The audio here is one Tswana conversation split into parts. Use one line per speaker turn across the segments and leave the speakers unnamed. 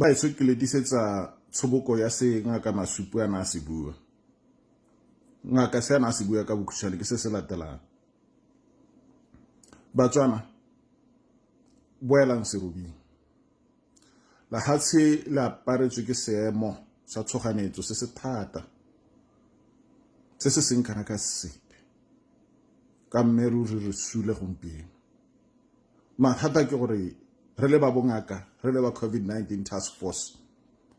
Baetsho ke le tisetsa tshoboko ya se ngaka Masupu a na a se bua. Ngaka se a na a se bua ka bokhutshwane ke se se latelang. Batswana, boelang serobing. Lehatshe le aparetswe ke seemo sa tshoganetso se se thata, se se seng kana ka sepe. Ka mme ruri re sule gompieno. Mathata ke gore re le ba bongaka, re le ba COVID-19 task force,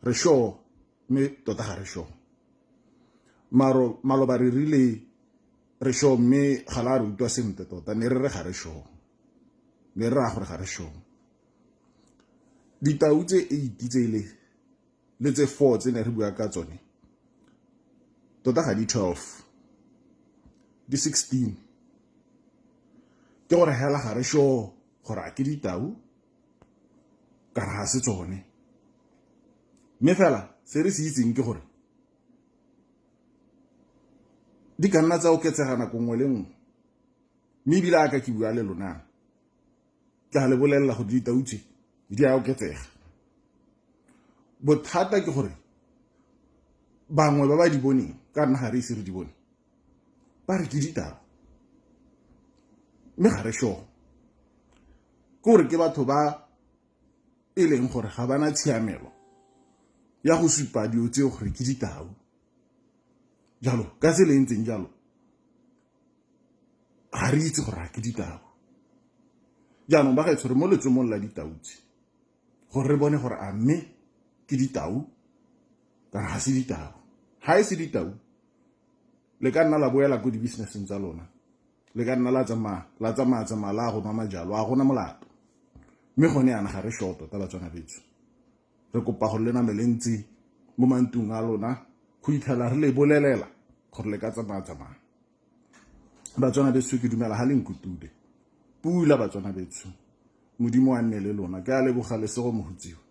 re sure mme tota ga re sure. Maro maloba re rile re sure mme ga la re utlwa sentle tota, ne re re ga re sure. Ne re raya gore ga re sure. Ditau tse 8 tsele le tse 4 tse ne re bua ka tsone tota ga di 12 di 16 ke gore hela ga re sure gore a ke ditau kana ga se tsone mme fela se re se itseng ke gore di ka nna tsa oketsega nako nngwe le nngwe mme ebile a ka ke bua le lona ke a le bolelela gore ditau tse di a oketsega bothata ke gore bangwe ba ba di boneng ka nna ga re ise re di bone ba re ke ditau mme ga re sure ke gore ke batho ba e leng gore ga bana tshiamelo ya go supa dilo tseo gore ke ditau jalo ka tsela e ntseng jalo ga re itse gore a ke ditau jaanong ba gaetsho re mo letsomong la ditau tse gore re bone gore a mme ke ditau kana ga se ditau ga e se ditau le ka nna la boela ko di-businesseng tsa lona le ka nna la tsamaya la tsamaya tsamaya la go nwa majalo a gona molato mme gone yana ga re sure tota batswana betso re kopa gore le name le ntse mo mantlong a lona go itlhela re le bolelela gore le ka tsamaya tsamaya batswana betso ke dumela ga le nkutude pula batswana betso modimo a nne le lona ke a leboga lesego mohutsiwa.